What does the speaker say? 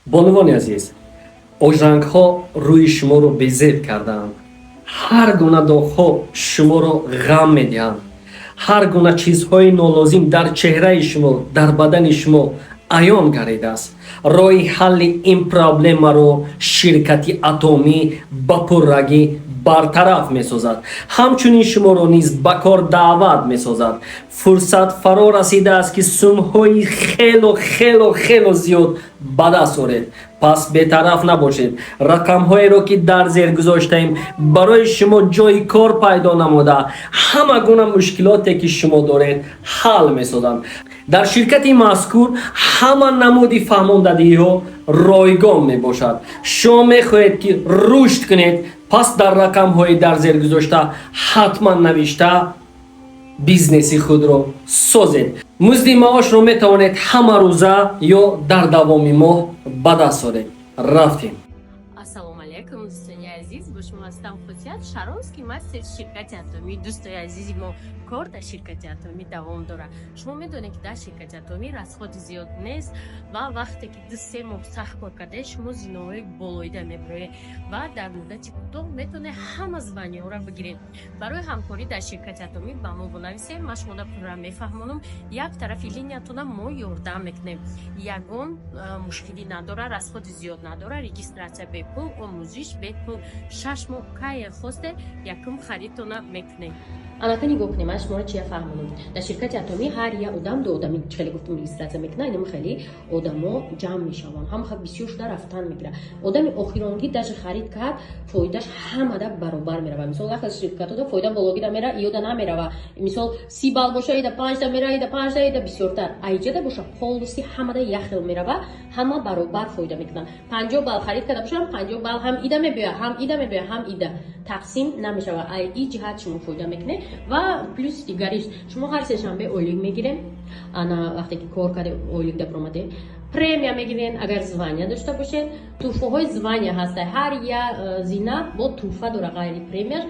Бонувони азиз, ожангҳо рӯи шуморо безеб кардаанд, ҳар гуна доғҳо шуморо ғам медиҳанд, ҳар гуна чизҳои нолозим дар чеҳраи шумо, дар бадани шумо аён гардидааст. Роҳи ҳалли ин проблемаро ширкати Атомӣ ба пуррагӣ бартараф месозад, ҳамчунин шуморо низ ба кор даъват месозад. Фурсат фаро расидааст, ки сумҳои хело, хело, хело зиёд ба даст оред. Пас бетараф набошед. Рақамҳоеро, ки дар зер гузоштаем, барои шумо ҷои кор пайдо намуда, ҳама гуна мушкилоте, ки шумо доред, ҳал месозанд. Дар ширкати мазкур ҳама намуди фаҳмондадиҳо ройгон мебошад. Шумо мехоҳед, ки рушд кунед? Пас дар рақамҳои дар зер гузошта ҳатман навишта, бизнеси худро созед. Музди маошро метавонед ҳамарӯза ё дар давоми моҳ ба даст оред. Рафтем. Ассалому алайкум, дӯстони азиз! Бо шумо ҳастам Хусият Шаронский, мастер ширкати Атомӣ. Дӯстои азизи мо, кор дар ширкати Атомӣ давом дорад. Шумо медонед, ки дар ширкати Атомӣ расходи зиёд нест ва вақте ки 2-3 моҳ сахт кор кардаед, шумо зинаҳои болоида мебароед ва дар муддати кӯтоҳ метавонед ҳама званияҳоро бигиред. Барои ҳамкорӣ дар ширкати Атомӣ ба мо бинависед, ман шумода пурра мефаҳмонам. Як тарафи линиятона мо ёрдам мекунем, ягон мушкилӣ надора, расходи зиёд надора, регистрация бепул, омӯзиш бепул. 6 моҳ кае хосте, якум харидтона мекунем. Анака, нигоҳ кунем, ман шуморо чия фаҳмонам. Дар ширкати Атомӣ ҳар як одам, ду одами хеле гуфтум, регистрация мекунад. Инам хеле одамо ҷамъ мешаванд, ҳама бисёр шуда рафтан мегирад. Одами охиронгӣ даже харид кард, фоидаш ҳамада баробар мерава. Мисол, вақте ширкатода фоида бологида мера, иёда намерава. Мисол, 30 балл боша, ида панҷта мера, ида панҷта, ида бисёртар. Аиҷада боша, полностью ҳамада як хел мерава, ҳама баробар фоида мекунанд. 50 балл харид карда бошам, 50 балл ҳам ида мебиёяд, ҳам ида мебиёяд, ҳам ида тақсим намешава. И ҷиҳат шумо фоида мекунед. Ва плюс дигариш, шумо ҳар сешанбе ойлик мегирем. Ана вақте ки кор карде, ойлик даромаде, премия мегирен. Агар звания дошта бошед, тӯҳфаҳои звания ҳаста. Ҳар як зина бо тӯҳфа дора, ғайри премияш.